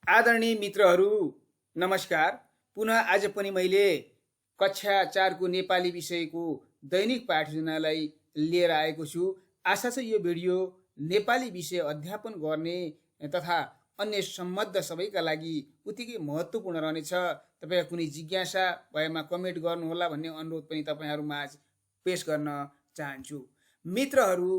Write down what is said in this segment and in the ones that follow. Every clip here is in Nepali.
आदरणीय मित्रहरू नमस्कार। पुनः आज पनि मैले कक्षा 4 को नेपाली विषयको दैनिक पाठयोजनालाई लिएर आएको छु। आशा छ यो भिडियो नेपाली विषय अध्यापन गर्ने तथा अन्य सम्बद्ध सबैका लागि उत्तिकै महत्त्वपूर्ण रहनेछ। तपाईहरु कुनै जिज्ञासा भएमा कमेन्ट गर्नुहोला भन्ने अनुरोध पनि तपाईहरुमाझ पेश गर्न चाहन्छु। मित्रहरू,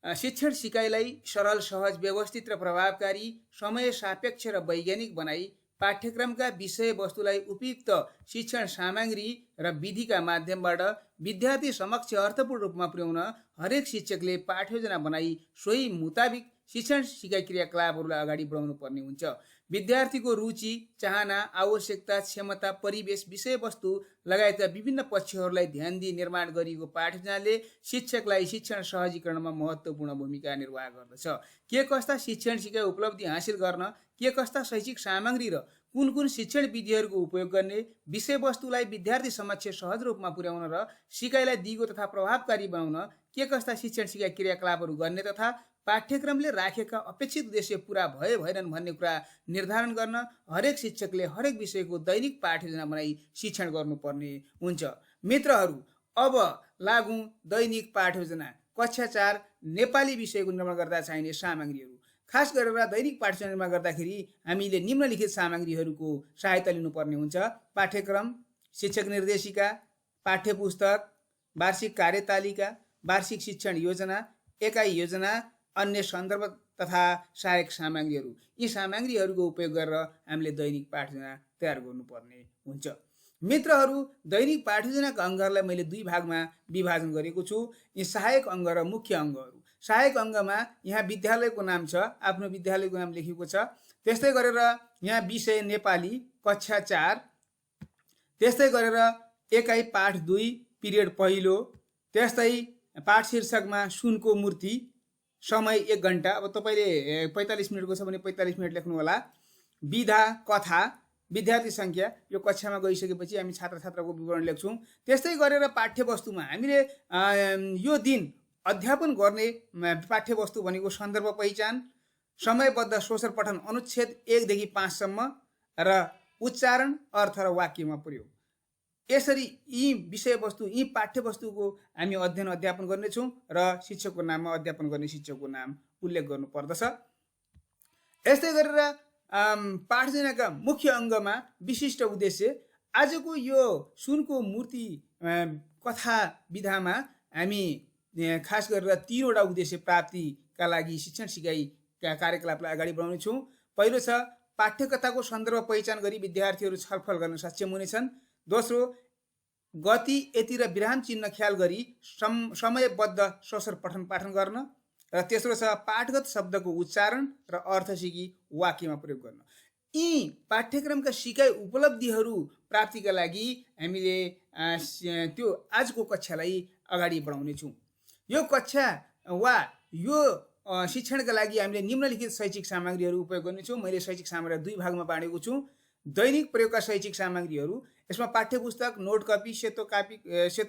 शिक्षण सिकाइलाई सरल, सहज, व्यवस्थित र प्रभावकारी, समय सापेक्ष र वैज्ञानिक बनाई पाठ्यक्रमका विषयवस्तुलाई उपयुक्त शिक्षण सामग्री र विधिका माध्यमबाट विद्यार्थी समक्ष अर्थपूर्ण रूपमा पुर्याउन हरेक शिक्षकले पाठयोजना बनाई सोही मुताबिक शिक्षण सिकाइ क्रियाकलापहरूलाई अगाडि बढाउनु पर्ने हुन्छ। विद्यार्थीको रुचि, चाहना, आवश्यकता, क्षमता, परिवेश, विषयवस्तु लगायतका विभिन्न पक्षहरूलाई ध्यान दिई निर्माण गरिएको पाठयोजनाले शिक्षकलाई शिक्षण सहजीकरणमा महत्त्वपूर्ण भूमिका निर्वाह गर्दछ। के कस्ता शिक्षण सिकाइ उपलब्धि हासिल गर्न, के कस्ता शैक्षिक सामग्री र कुन कुन शिक्षण विधिहरूको उपयोग गर्ने, विषयवस्तुलाई विद्यार्थी समक्ष सहज रूपमा पुर्याउन र सिकाइलाई दिगो तथा प्रभावकारी बनाउन के कस्ता शिक्षण सिकाइ क्रियाकलापहरू गर्ने तथा पाठ्यक्रमले राखेका अपेक्षित उद्देश्य पूरा भए भएनन् भन्ने कुरा निर्धारण गर्न हरेक शिक्षकले हरेक विषयको दैनिक पाठयोजना बनाई शिक्षण गर्नुपर्ने हुन्छ। मित्रहरू, अब लागौं दैनिक पाठयोजना कक्षा 4 नेपाली विषयको निर्माण गर्दा चाहिने सामग्रीहरू। खास गरेर दैनिक पाठयोजना निर्माण गर्दाखेरि हामीले निम्नलिखित सामग्रीहरूको सहायता लिनुपर्ने हुन्छ। पाठ्यक्रम, शिक्षक निर्देशिका, पाठ्यपुस्तक, वार्षिक कार्यतालिका, वार्षिक शिक्षण योजना, एकाइ योजना, अन्य सन्दर्भ तथा सहायक सामग्रीहरू। यी सामग्रीहरूको उपयोग गरेर हामीले दैनिक पाठयोजना तयार गर्नुपर्ने हुन्छ। मित्रहरू, दैनिक पाठयोजनाका अङ्गहरूलाई मैले दुई भागमा विभाजन गरेको छु। यी सहायक अङ्ग र मुख्य अङ्गहरू। सहायक अङ्गमा यहाँ विद्यालयको नाम छ, आफ्नो विद्यालयको नाम लेखेको छ। त्यस्तै गरेर यहाँ विषय नेपाली कक्षा 4, त्यस्तै गरेर एकाइ पाठ 2 पिरियड पहिलो, त्यस्तै पाठ शीर्षकमा सुनको मूर्ति, समय 1 घण्टा। अब तपाईले 45 मिनटको छ भने 45 मिनट लेख्नु होला। विधा, कथा, विद्यार्थी संख्या, यो कक्षामा गइसकेपछि हामी छात्र छात्राको विवरण लेख्छौं। त्यस्तै गरेर पाठ्यवस्तुमा हामीले यो दिन अध्यापन गर्ने पाठ्यवस्तु भनेको सन्दर्भ पहिचान, समयबद्ध स्वशर पठन अनुच्छेद 1 देखि 5 सम्म र उच्चारण, अर्थ र वाक्यमा प्रयोग। यसरी यी विषयवस्तु, यी पाठ्यवस्तुको हामी अध्ययन अध्यापन गर्नेछौँ र शिक्षकको नाममा अध्यापन गर्ने शिक्षकको नाम उल्लेख गर्नु पर्दछ। यस्तै गरेर पाठयोजनाका मुख्य अङ्गमा विशिष्ट उद्देश्य। आजको यो सुनको मूर्ति कथा विधामा हामी खास गरेर 3 वटा उद्देश्य प्राप्तिका लागि शिक्षण सिकाइ कार्यकलापलाई अगाडि बढाउनेछौँ। पहिलो छ पाठ्यकथाको सन्दर्भ पहिचान गरी विद्यार्थीहरू छलफल गर्न सक्षम हुनेछन्। दोस्रो, गति, यति र विराम चिन्ह ख्याल गरी समयबद्ध स्वशर पठन पाठन गर्न। र तेस्रो छ पाठगत शब्दको उच्चारण र अर्थ सिकी वाक्यमा प्रयोग गर्न। यी पाठ्यक्रमका सिकाइ उपलब्धिहरू प्राप्तिका लागि हामीले त्यो आजको कक्षालाई अगाडि बढाउनेछौँ। यो कक्षा वा यो शिक्षणका लागि हामीले निम्नलिखित शैक्षिक सामग्रीहरू उपयोग गर्नेछौँ। मैले शैक्षिक सामग्री 2 भागमा बाँडेको छु। दैनिक प्रयोगका शैक्षिक सामग्रीहरू, यसमा पाठ्यपुस्तक, नोट कपी, सेतो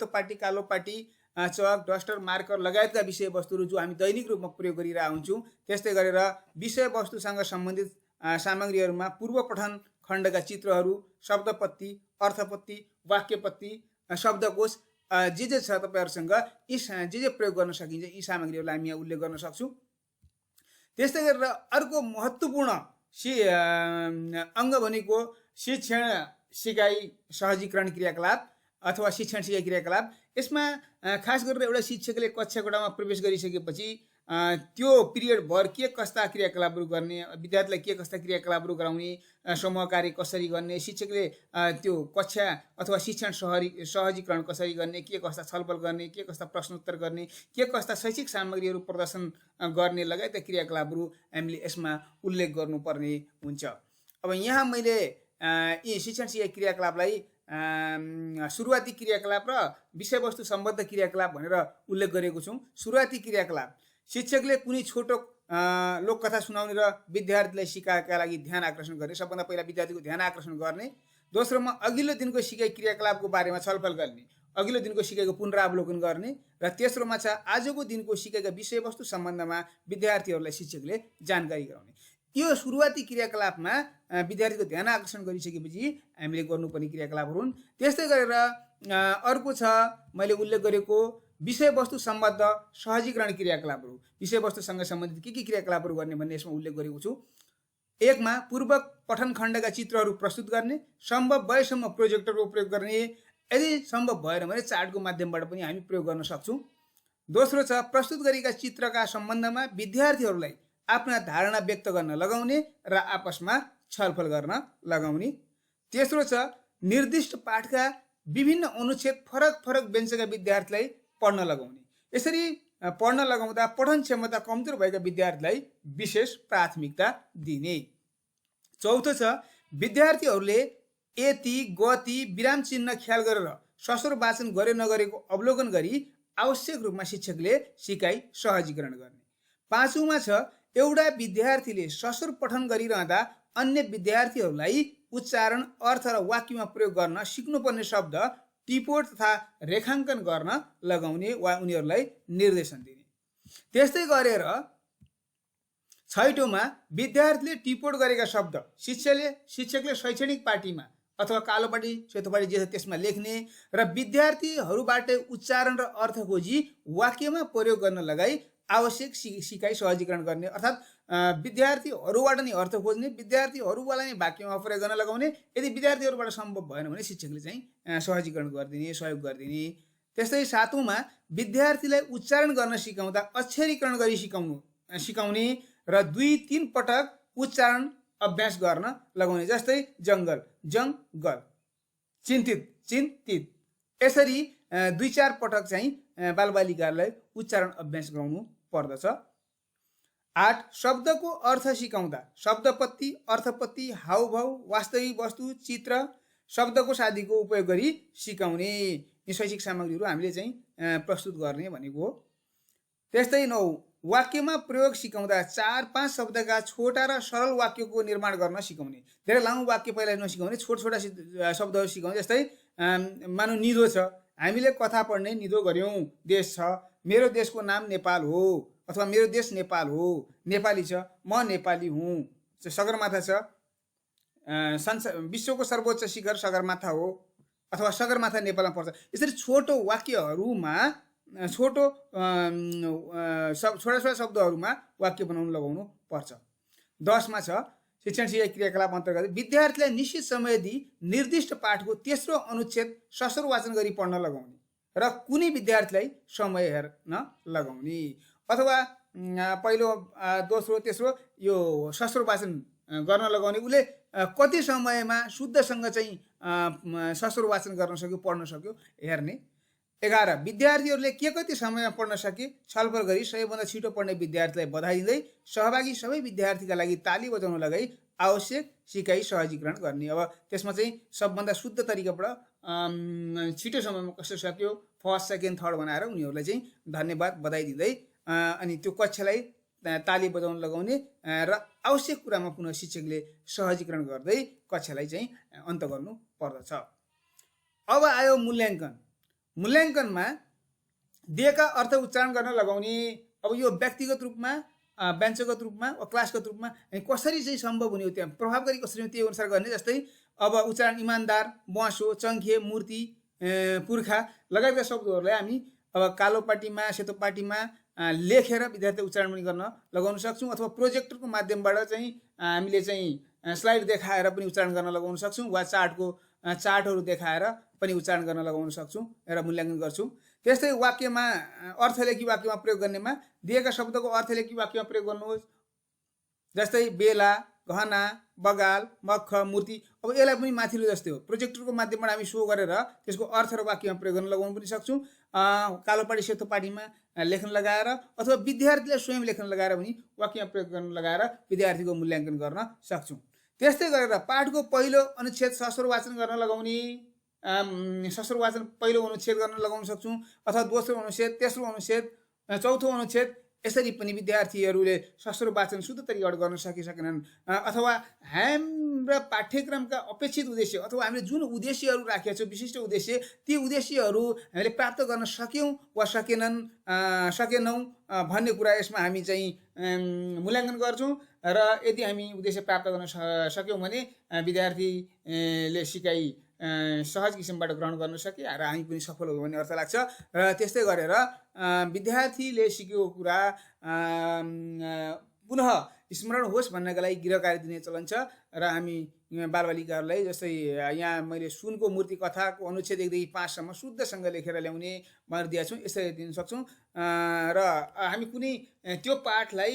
पाटी, कालो पाटी, चक, डस्टर, मार्कर लगायतका विषयवस्तुहरू जो हामी दैनिक रूपमा प्रयोग गरिरहेका हुन्छौँ। त्यस्तै गरेर विषयवस्तुसँग सम्बन्धित सामग्रीहरूमा पूर्व पठन खण्डका चित्रहरू, शब्दपत्ती, अर्थपत्ती, वाक्यपत्ती, शब्दकोश जे छ तपाईहरुसँग यी जे प्रयोग गर्न सकिन्छ यी सामग्रीहरूलाई हामी यहाँ उल्लेख गर्न सक्छौँ। त्यस्तै गरेर अर्को महत्त्वपूर्ण अङ्ग भनेको शिक्षण सिकाइ सहजीकरण क्रियाकलाप अथवा शिक्षण सिकाइ क्रियाकलाप। यसमा खास गरेर एउटा शिक्षकले कक्षा कोठामा प्रवेश गरिसकेपछि त्यो पिरियड भर के कस्ता क्रियाकलापहरू गर्ने, विद्यार्थीलाई के कस्ता क्रियाकलापहरू गराउने, समूह कार्य कसरी गर्ने, शिक्षकले त्यो कक्षा अथवा शिक्षण सहजीकरण कसरी गर्ने, के कस्ता छलफल गर्ने, के कस्ता प्रश्नोत्तर गर्ने, के कस्ता शैक्षिक सामग्रीहरू प्रदर्शन गर्ने लगायतका क्रियाकलापहरू हामीले यसमा उल्लेख गर्नुपर्ने हुन्छ। अब यहाँ मैले यी शिक्षण सिकाइ क्रियाकलापलाई सुरुवाती क्रियाकलाप र विषयवस्तु सम्बद्ध क्रियाकलाप भनेर उल्लेख गरेको छौँ। सुरुवाती क्रियाकलाप, शिक्षकले कुनै छोटो लोककथा सुनाउने र विद्यार्थीलाई सिकाएका लागि ध्यान आकर्षण गर्ने। सबभन्दा पहिला विद्यार्थीको ध्यान आकर्षण गर्ने। दोस्रोमा अघिल्लो दिनको सिकाइ क्रियाकलापको बारेमा छलफल गर्ने, अघिल्लो दिनको सिकाइको पुनरावलोकन गर्ने। र तेस्रोमा छ आजको दिनको सिकाइका विषयवस्तु सम्बन्धमा विद्यार्थीहरूलाई शिक्षकले जानकारी गराउने। यो सुरुवाती क्रियाकलापमा विद्यार्थीको ध्यान आकर्षण गरिसकेपछि हामीले गर्नुपर्ने क्रियाकलापहरू हुन्। त्यस्तै गरेर अर्को छ मैले उल्लेख गरेको विषयवस्तु सम्बद्ध सहजीकरण क्रियाकलापहरू। विषयवस्तुसँग सम्बन्धित के क्रियाकलापहरू गर्ने भन्ने यसमा उल्लेख गरेको छु। 1 मा पूर्व पठन खण्डका चित्रहरू प्रस्तुत गर्ने, सम्भव भएसम्म प्रोजेक्टरको प्रयोग गर्ने, यदि सम्भव भएन भने चार्टको माध्यमबाट पनि हामी प्रयोग गर्न सक्छौँ। दोस्रो छ प्रस्तुत गरेका चित्रका सम्बन्धमा विद्यार्थीहरूलाई आफ्ना धारणा व्यक्त गर्न लगाउने र आपसमा छलफल गर्न लगाउने। तेस्रो छ निर्दिष्ट पाठका विभिन्न अनुच्छेद फरक फरक बेन्चका विद्यार्थीलाई पढ्न लगाउने। यसरी पढ्न लगाउँदा पठन क्षमता कमजोर भएका विद्यार्थीलाई विशेष प्राथमिकता दिने। चौथो छ विद्यार्थीहरूले यति गति विराम चिन्ह ख्याल गरेर ससुर वाचन गरे नगरेको अवलोकन गरी आवश्यक रूपमा शिक्षकले सिकाइ सहजीकरण गर्ने। 5औँमा छ एउटा विद्यार्थीले ससुर पठन गरिरहँदा अन्य विद्यार्थीहरूलाई उच्चारण, अर्थ र वाक्यमा प्रयोग गर्न सिक्नुपर्ने शब्द टिपोट तथा रेखाङ्कन गर्न लगाउने वा उनीहरूलाई निर्देशन दिने। त्यस्तै गरेर 6औँमा विद्यार्थीले टिपोट गरेका शब्द शिक्षकले शैक्षणिक पाटीमा अथवा कालो पाटी सेतो पाटी जे छ त्यसमा लेख्ने र विद्यार्थीहरूबाट उच्चारण र अर्थ खोजी वाक्यमा प्रयोग गर्न लगाई आवश्यक सिकाइ सहजीकरण गर्ने। अर्थात् विद्यार्थीहरूबाट नै अर्थ खोज्ने, विद्यार्थीहरूबाट नै वाक्यमा प्रयोग गर्न लगाउने। यदि विद्यार्थीहरूबाट सम्भव भएन भने शिक्षकले चाहिँ सहजीकरण गरिदिने, सहयोग गरिदिने। त्यस्तै 7औँमा विद्यार्थीलाई उच्चारण गर्न सिकाउँदा अक्षरीकरण गरी सिकाउने र 2-3 पटक उच्चारण अभ्यास गर्न लगाउने। जस्तै जङ्गल जङ्गल, चिन्तित चिन्तित। यसरी 2-4 पटक चाहिँ बालबालिकाहरूलाई उच्चारण अभ्यास गराउनु पर्दछ। 8 शब्दको अर्थ सिकाउँदा शब्दपत्ति, अर्थपत्ति, हाउभाउ, वास्तविक वस्तु, चित्र, शब्दकोश आदिको उपयोग गरी सिकाउने। यी शैक्षिक सामग्रीहरू हामीले चाहिँ प्रस्तुत गर्ने भनेको हो। त्यस्तै 9 वाक्यमा प्रयोग सिकाउँदा 4-5 शब्दका छोटा र सरल वाक्यको निर्माण गर्न सिकाउने। धेरै लामो वाक्य पहिला नसिकाउने, छोटा शब्दहरू सिकाउने। जस्तै मानौ निधो छ, हामीले कथा पढ्ने निधो गऱ्यौँ। देश छ, मेरो देशको नाम नेपाल हो अथवा मेरो देश नेपाल हो। नेपाली छ, म नेपाली हुँ। सगरमाथा छ, विश्वको सर्वोच्च शिखर सगरमाथा हो अथवा सगरमाथा नेपालमा पर्छ। यसरी छोटो वाक्यहरूमा छोटा शब्दहरूमा वाक्य बनाउनु लगाउनु पर्छ। 10 मा छ शिक्षण सिकाइ क्रियाकलाप अन्तर्गत विद्यार्थीलाई निश्चित समय दिई निर्दिष्ट पाठको तेस्रो अनुच्छेद ससुर वाचन गरी पढ्न लगाउने र कुनै विद्यार्थीलाई समय हेर्न लगाउने। अथवा पहिलो, दोस्रो, तेस्रो यो ससुर वाचन गर्न लगाउने। उसले कति समयमा शुद्धसँग चाहिँ ससुर वाचन गर्न सक्यो, पढ्न सक्यो हेर्ने। 11 विद्यार्थीहरूले के कति समयमा पढ्न सके छलफल गरी सबैभन्दा छिटो पढ्ने विद्यार्थीलाई बधाई दिँदै सहभागी सबै विद्यार्थीका लागि ताली बजाउन लगाई आवश्यक सिकाइ सहजीकरण गर्ने। अब त्यसमा चाहिँ सबभन्दा शुद्ध तरिकाबाट छिटो समयमा कसरी सक्यो, फर्स्ट, सेकेन्ड, थर्ड बनाएर उनीहरूलाई चाहिँ धन्यवाद बधाई दिँदै अनि त्यो कक्षालाई ताली बजाउन लगाउने र आवश्यक कुरामा पुनः शिक्षकले सहजीकरण गर्दै कक्षालाई चाहिँ अन्त गर्नु पर्दछ। अब आयो मूल्याङ्कन। मूल्याङ्कनमा दिएका अर्थ उच्चारण गर्न लगाउने। अब यो व्यक्तिगत रूपमा, व्यञ्जगत रूपमा वा क्लासगत रूपमा कसरी चाहिँ सम्भव हुने हो, त्यहाँ प्रभावकारी कसरी त्यही अनुसार गर्ने। जस्तै अब उच्चारण इमान्दार, बसो, चङ्खे, मूर्ति, पुर्खा लगायतका शब्दहरूलाई हामी अब कालो पाटीमा सेतो पाटीमा लेखेर विद्यार्थी उच्चारण पनि गर्न लगाउन सक्छौँ। अथवा प्रोजेक्टरको माध्यमबाट चाहिँ हामीले चाहिँ स्लाइड देखाएर पनि उच्चारण गर्न लगाउन सक्छौँ वा चार्टहरू देखाएर पनि उच्चारण गर्न लगाउन सक्छौँ र मूल्याङ्कन गर्छौँ। त्यस्तै वाक्यमा अर्थ लेखी वाक्यमा प्रयोग गर्नेमा दिएका शब्दको अर्थ लेखी वाक्यमा प्रयोग गर्नुहोस्। जस्तै बेला, गहना, बगाल, मख, मूर्ति। अब यसलाई पनि माथिल्लो जस्तै हो, प्रोजेक्टरको माध्यमबाट हामी सो गरेर त्यसको अर्थ र वाक्यमा प्रयोग गर्न लगाउन पनि सक्छौँ। कालो पाटी सेतो पाटीमा लेखन लगाएर अथवा विद्यार्थीलाई स्वयं लेखन लगाएर पनि वाक्यमा प्रयोग गर्न लगाएर विद्यार्थीको मूल्याङ्कन गर्न सक्छौँ। त्यस्तै गरेर पाठको पहिलो अनुच्छेद ससुर वाचन गर्न लगाउने, ससुर वाचन पहिलो अनुच्छेद गर्न लगाउन सक्छौँ अथवा दोस्रो अनुच्छेद, तेस्रो अनुच्छेद, चौथो अनुच्छेद। यसरी पनि विद्यार्थीहरूले ससुर वाचन शुद्ध तरिकाबाट गर्न सकेनन्। अथवा हाम्रा पाठ्यक्रमका अपेक्षित उद्देश्य अथवा हामीले जुन उद्देश्यहरू राखेका छौँ, विशिष्ट उद्देश्य, ती उद्देश्यहरू हामीले प्राप्त गर्न सक्यौँ वा सकेनौँ भन्ने कुरा यसमा हामी चाहिँ मूल्याङ्कन गर्छौँ। र यदि हामी उद्देश्य प्राप्त गर्न सक्यौँ भने विद्यार्थीले सिकाइ सहज किसिमबाट ग्रहण गर्न सके र हामी पनि सफल हो भन्ने अर्थ लाग्छ। र त्यस्तै गरेर विद्यार्थीले सिकेको कुरा पुनः स्मरण होस् भन्नका लागि गृह कार्य दिने चलन छ। र हामी बालबालिकाहरूलाई जस्तै यहाँ मैले सुनको मूर्ति कथाको अनुच्छेद 1 देखि 5 सम्म शुद्धसँग लेखेर ल्याउने भनेर दिएका छौँ। यसरी दिन सक्छौँ र हामी कुनै त्यो पाठलाई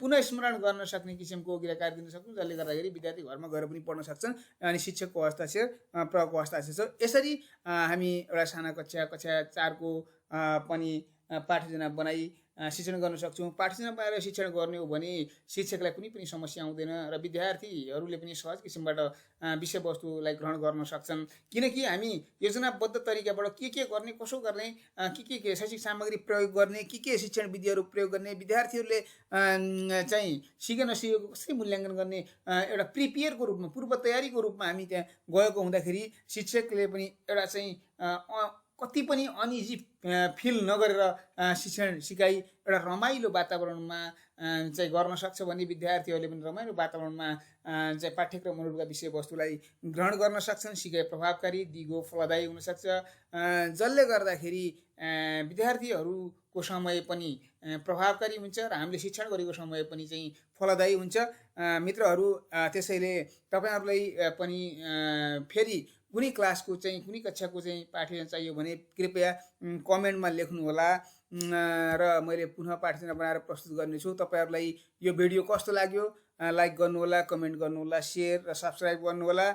पुनः स्मरण गर्न सक्ने किसिमको गृह कार्य दिन सक्छौँ, जसले गर्दाखेरि विद्यार्थी घरमा गएर पनि पढ्न सक्छन् अनि शिक्षकको हस्ताक्षर प्रको हस्ताक्षर छ। यसरी हामी एउटा साना कक्षा 4 को पनि पाठयोजना बनाई शिक्षण गर्न सक्छौँ। पाठयोजना बनाएर शिक्षण गर्ने हो भने शिक्षकलाई कुनै पनि समस्या आउँदैन र विद्यार्थीहरूले पनि सहज किसिमबाट विषयवस्तुलाई ग्रहण गर्न सक्छन्। किनकि हामी योजनाबद्ध तरिकाबाट के गर्ने, कसो गर्ने, के शैक्षिक सामग्री प्रयोग गर्ने, के शिक्षण विधिहरू प्रयोग गर्ने, विद्यार्थीहरूले चाहिँ सिके नसिकेको कसरी मूल्याङ्कन गर्ने, एउटा प्रिपेयरको रूपमा, पूर्व तयारीको रूपमा हामी त्यहाँ गएको हुँदाखेरि शिक्षकले पनि एउटा चाहिँ कति पनि अनइजी फिल नगरेर शिक्षण सिकाइ एउटा रमाइलो वातावरणमा चाहिँ गर्न सक्छ भने विद्यार्थीहरूले पनि रमाइलो वातावरणमा चाहिँ पाठ्यक्रमहरूका विषयवस्तुलाई ग्रहण गर्न सक्छन्। सिकाइ प्रभावकारी, दिगो, फलदायी हुनसक्छ, जसले गर्दाखेरि विद्यार्थीहरूको समय पनि प्रभावकारी हुन्छ र हामीले शिक्षण गरेको समय पनि चाहिँ फलदायी हुन्छ। मित्रहरू, त्यसैले तपाईँहरूलाई पनि फेरि कुनै क्लासको चाहिँ, कुनै कक्षाको चाहिँ पाठ्यक्रम चाहियो भने कृपया कमेन्टमा लेख्नुहोला र मैले पुनः पाठ्यक्रम बनाएर प्रस्तुत गर्नेछु। तपाईँहरूलाई यो भिडियो कस्तो लाग्यो लाइक गर्नुहोला, कमेन्ट गर्नुहोला, सेयर र सब्सक्राइब गर्नुहोला।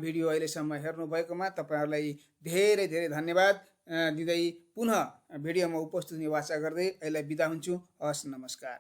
भिडियो अहिलेसम्म हेर्नुभएकोमा तपाईँहरूलाई धेरै धेरै धन्यवाद दिँदै पुनः भिडियोमा उपस्थित हुने वाचा गर्दै अहिले बिदा हुन्छु। हस्, नमस्कार।